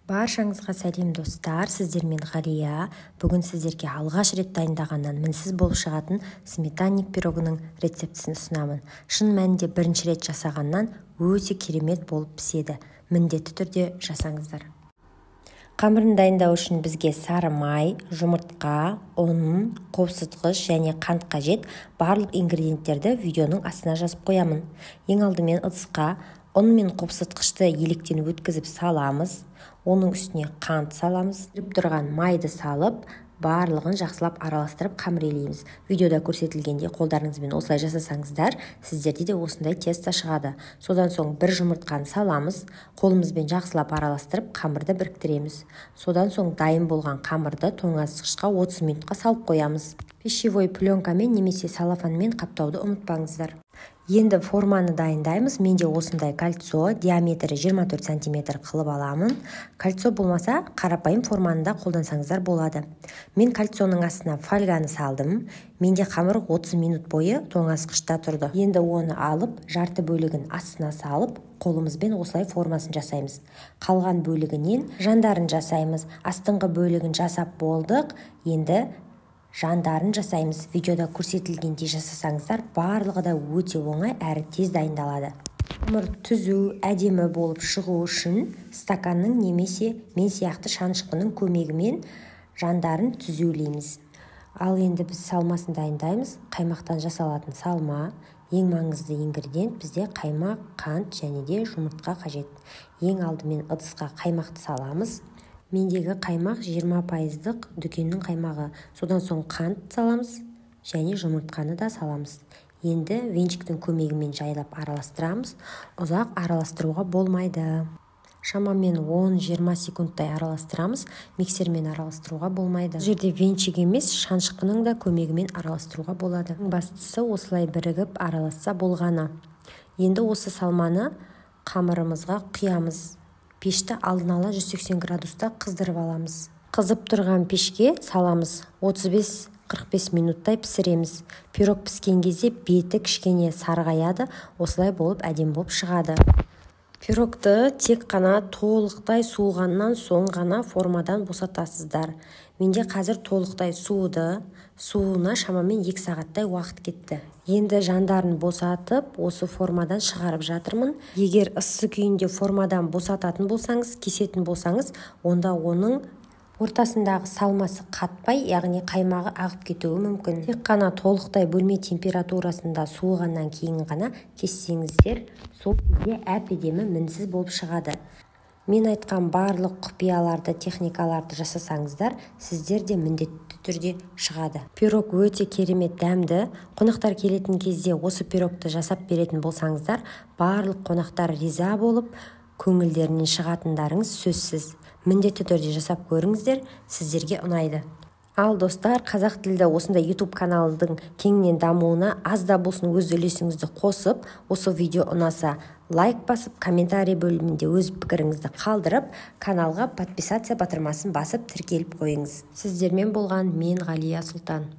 Баршаңызға сәлем, достар! Сіздермен Ғалия. Бүгін сіздерге алғаш рет дайындағаннан мінсіз болып шығатын сметанник пирогының рецептісін ұсынамын. Шын мәнінде, бірінші рет жасағаннан өте керемет болып піседі. Міндетті түрде жасаңыздар. Қамырын дайындау үшін бізге сары май, жұмыртқа, ұн, қопсытқыш және қант қажет. Барлық ингредиенттерді видеоның астына жазып қоямын. Ең алдымен ыдысқа ұн мен қопсытқышты електен өткізіп саламыз. Оның үстіне қант саламыз. Еріп тұрған майды салып, барлығын жақсылап араластырып, қамыр илейміз. Видеода көрсетілгендей қолдарыңызбен осылай жасасаңыздар, сіздерде де осындай тесто шығады. Содан соң бір жұмыртқаны саламыз. Қолымызбен жақсылап араластырып, қамырды біріктіреміз. Содан соң дайын болған қамырды тоңазытқышқа 30 минутқа салып қоямыз. Пищевой пленкамен немесе целлофанмен қаптауды ұмытпаңыздар. Енді форманы дайындаймыз. Менде осындай кольцо, диаметрі 24 сантиметр қылып аламын. Кольцо болмаса, қарапайым форманы да қолдансаңыздар болады. Мен кольцоның астына фольганы салдым. Менде қамыр 30 минут бойы тоңазытқышта тұрды. Енді оны алып, жарты бөлігін астына салып, қолымызбен осылай формасын жасаймыз. Қалған бөлігінен жандарын жасаймыз. Астыңғы бөлігін жасап болдық, енді жандарын жасаймыз. Видеода көрсетілгендей жасасаңыздар, барлығы да өте оңай әрі тез дайындалады. Қамыр түзу, әдемі болып шығу үшін стаканның немесе мен сияқты шанышқының көмегімен жандарын түзулейміз. Ал енді біз салмасын дайындаймыз. Қаймақтан жасалатын салма. Ең маңызды ингредиент бізде қаймақ, қант және де жұмыртқа қажет. Ең алдымен ыдысқа қаймақты саламыз. Мендегі қаймақ 20 пайыздық, дүкеннің қаймағы. Содан соң қант саламыз және жұмыртқаны да саламыз. Енді венчиктің көмегімен жайлап араластырамыз. Ұзақ араластыруға болмайды, шамамен 10-20 секундтай араластырамыз. Миксермен араластыруға болмайды. Бұл жерде венчик емес, шанышқының да көмегімен араластыруға болады. Бастысы, осылай бірігіп араласса болғаны. Енді осы салманы қамырымызға құямыз. Пешті алдын ала 180 градуста қыздырып аламыз. Қызып тұрған пешке саламыз. 35-45 минуттай пісіреміз. Пирог піскен кезде беті кішкене сарғаяды, осылай болып, әдемі болып шығады. Пирогты тек қана толықтай суығаннан соң ғана формадан босатасыздар. Менде қазір толықтай суыды. Суына шамамен 2 сағаттай уақыт кетті. Енді жандарын босатып, осы формадан шығарып жатырмын. Егер ыссы күйінде формадан босататын болсаңыз, кесетін болсаңыз, онда оның ортасындағы салмасы қатпай, яғни қаймағы ағып кетуі мүмкін. Тек қана толықтай бөлме температурасында суығаннан кейін ғана кессеңіздер, сол кезде әп әдемі, мінсіз болып шығады. Мен айтқан барлық құпияларды, техникаларды жасасаңыздар, сіздер де міндетті түрде шығады. Пирог өте керемет дәмді. Қонақтар келетін кезде осы пирогты жасап беретін болсаңыздар, барлық қонақтар риза болып, көңілдерінен шығатындарыңыз сөзсіз. Міндетті түрде жасап көріңіздер, сіздерге ұнайды. Ал, достар, қазақ тілді осындай YouTube каналдың кеңінен дамуына аз да болсын өз үлесіңізді қосып, осы видео ұнаса, лайк басып, комментарий бөлімінде өз пікіріңізді қалдырып, каналға подписаться батырмасын басып, тіркеліп қойыңыз. Сіздермен болған мен, Ғалия Сұлтан.